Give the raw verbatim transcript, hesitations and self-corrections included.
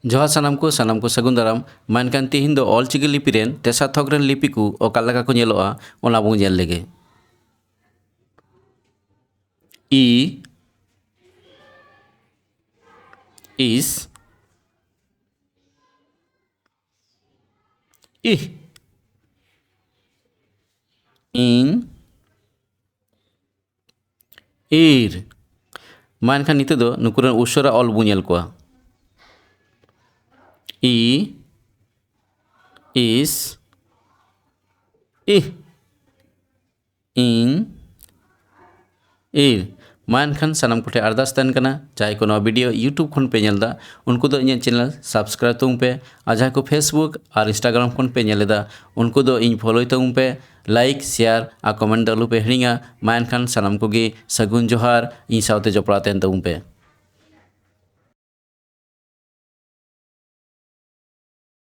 ᱡᱚᱦᱟᱨ ᱥᱟᱱᱟᱢ ᱠᱚ, ᱥᱟᱱᱟᱢ ᱠᱚ ᱥᱟᱹᱜᱩᱱ ᱫᱟᱨᱟᱢ᱾ ᱢᱟ ᱮᱱᱠᱷᱟᱱ ᱛᱤᱦᱤᱧ ᱫᱚ ᱚᱞᱪᱤᱠᱤ ᱞᱤᱯᱤ ᱨᱮᱱ ᱛᱮᱥᱟᱨ ᱛᱷᱚᱠ ᱨᱮᱱ ᱞᱤᱯᱤ ᱠᱚ ᱚᱠᱟ ᱞᱮᱠᱟ ᱠᱚ ᱧᱮᱞᱚᱜᱼᱟ, ᱚᱱᱟ ᱵᱚᱱ ᱧᱮᱞ ᱞᱮᱜᱮ᱾ ᱤ, ᱤᱥ, ᱤᱦ, ᱤᱧ, ᱤᱨ᱾ ᱢᱟ ᱮᱱᱠᱷᱟᱱ ᱱᱤᱛᱚᱜ ᱫᱚ ᱱᱩᱠᱩ ᱨᱮᱱ ᱩᱥᱟᱹᱨᱟ ᱚᱞ ᱵᱚᱱ ᱧᱮᱞ ᱠᱚᱣᱟ᱾ ᱤ, ᱤᱥ, ᱤᱦ, ᱤᱧ, ᱤᱨ᱾ ᱢᱟ ᱮᱱᱠᱷᱟᱱ ᱥᱟᱱᱟᱢ ᱠᱚᱴᱷᱮᱱ ᱟᱨᱫᱟᱥ ᱛᱟᱦᱮᱱ ᱠᱟᱱᱟ, ᱡᱟᱦᱟᱸᱭ ᱠᱚ ᱱᱚᱣᱟ video YouTube ᱠᱷᱚᱱ ᱯᱮ ᱧᱮᱞ ᱮᱫᱟ, ᱩᱱᱠᱩ ᱫᱚ ᱤᱧᱟᱹᱜ channel subscribe ᱛᱟᱵᱚᱱ ᱯᱮ, ᱟᱨ ᱡᱟᱦᱟᱸᱭ ᱠᱚ Facebook ᱟᱨ Instagram ᱠᱷᱚᱱ ᱯᱮ ᱧᱮᱞ ᱮᱫᱟ, ᱩᱱᱠᱩ ᱫᱚ ᱤᱧ follow ᱛᱟᱵᱚᱱ ᱯᱮ, like, share ᱟᱨ comment ᱫᱚ ᱟᱞᱚ ᱯᱮ ᱦᱤᱲᱤᱧᱟ᱾ ᱢᱟ ᱮᱱᱠᱷᱟᱱ ᱥᱟᱱᱟᱢ ᱠᱚᱜᱮ ᱥᱟᱹᱜᱩᱱ ᱡᱚᱦᱟᱨ, ᱤᱧ ᱥᱟᱶᱛᱮ ᱡᱚᱯᱲᱟᱣ ᱛᱟᱦᱮᱱ ᱛᱟᱵᱚᱱ ᱯᱮ᱾